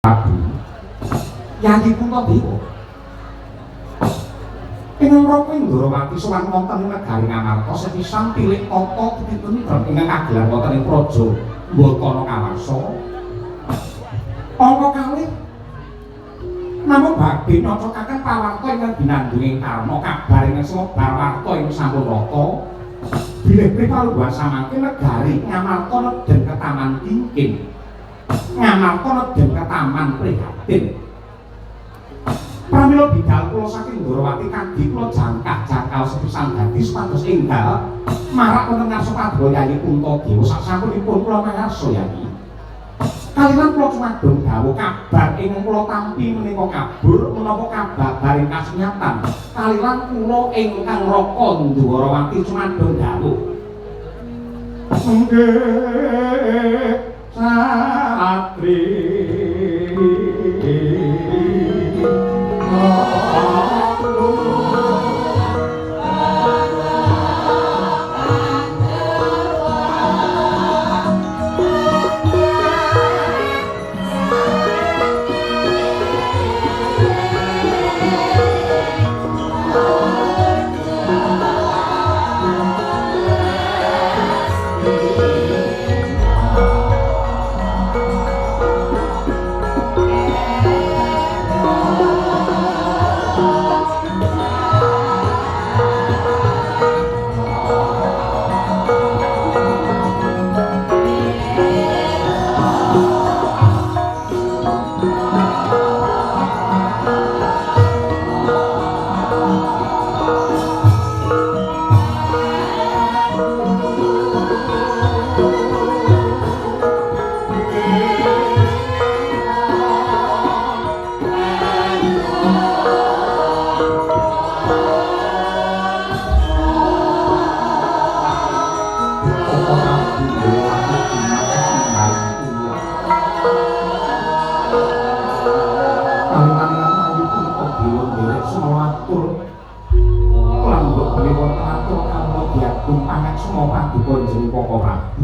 Prabu Yayi Puntadewa. Ingkang Raka Ndrawati sowan wonten negari Ngamarta sepisan tilik tata titi tentrem ingkang kagelar wonten ing praja Mbatana Kawarsa. Angka kalih namung badhe nyocokaken pawarta ingkang binandung ing karna kabar ingkang sumebar warta ing sampun rata bilih pripalungguhan samangke negari Ngamarta nedhen ketaman kingkin. Ngamarta nedhen ketaman prihatin. Pramila bidal kula saking Ndrawati kadi kula jangkah-jangkal sepisan dadi supados enggal marak wonten ngarsa paduka Yayi Puntadewa sasampunipun kula mangarsa Yayi. Kaliyan kula cumadung dawuh kabar ingkang kula tampi menika kabur menapa kababaring kasunyatan. Kaliyan kula ingkang Raka Ndwarawati cumadung dawuh. Nggih satri